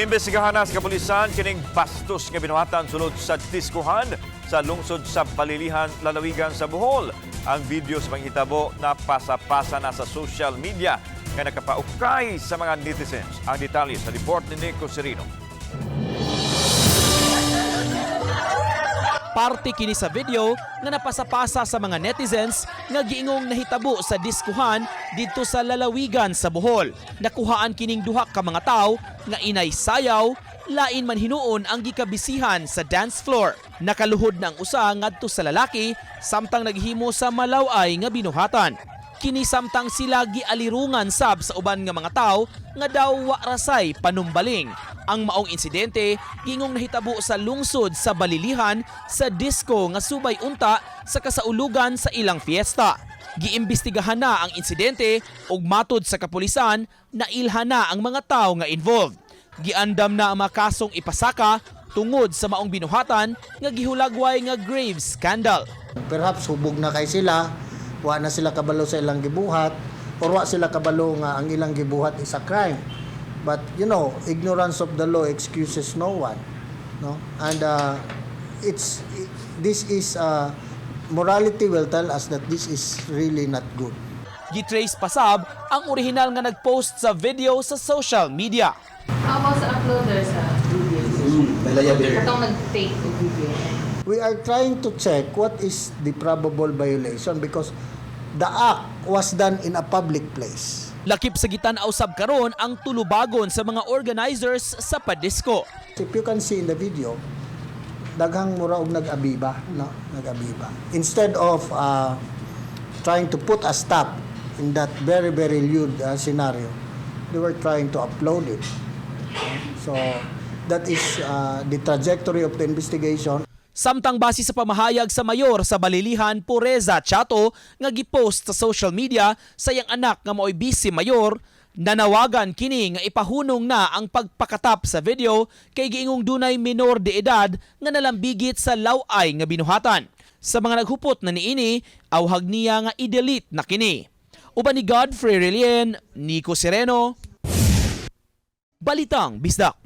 Giimbestigahan na sa kapulisan kining bastos nga binuhatan sulod sa diskuhan sa lungsod sa Balilihan, lalawigan sa Bohol. Ang video sa panghitabo na pasa-pasa na sa social media nga nakapaukay sa mga netizens. Ang detalye sa report ni Nico Serino. Parte kini sa video nga napasapasa sa mga netizens nga giingong nahitabo sa diskuhan didto sa lalawigan sa Bohol. Nakuhaan kining duha ka mga tawo nga inay sayaw, lain man hinuon ang gikabisihan sa dance floor. Nakaluhod na ang usa ngadto sa lalaki samtang naghimo sa malaway nga binuhatan. Kini samtang sila gialirungan sab sa uban nga mga tawo nga daw wa rasay panumbaling. Ang maong insidente gingong nahitabo sa lungsod sa Balilihan sa disco nga subay unta sa kasaulugan sa ilang fiesta. Giimbestigahan na ang insidente ug matod sa kapulisan, nailhan na ang mga tawo nga involved. Giandam na ang mga kasong ipasaka tungod sa maong binuhatan nga gihulagway nga grave scandal. Perhaps hubog na kay sila, wa na sila kabalo sa ilang gibuhat, or wa sila kabalo nga ang ilang gibuhat is a crime. But ignorance of the law excuses no one, no? And it's this is morality will tell us that this is really not good. Gitrace pasab ang orihinal nga nagpost sa video sa social media. How about sa uploader sa video? Katong nag-take og video. We are trying to check what is the probable violation because the act was done in a public place. Lakip sa gitan-aw sab karon ang tulubagon sa mga organizers sa padisko. If you can see in the video, daghang mura og nag-abiba, no? Nag-abiba. Instead of trying to put a stop in that very, very lewd scenario, they were trying to upload it. So that is the trajectory of the investigation. Samtang base sa pamahayag sa mayor sa Balilihan, Pureza Chato, nga gipost sa social media sa iyang anak nga maoy vice mayor, nanawagan kini nga ipahunong na ang pagpakatap sa video kay giingong dunay minor de edad nga nalambigit sa laway nga binuhatan. Sa mga naghupot na niini, awhag niya nga i-delete na kini. Uban ni Godfrey Relien, Nico Sereno, Balitang Bisdak.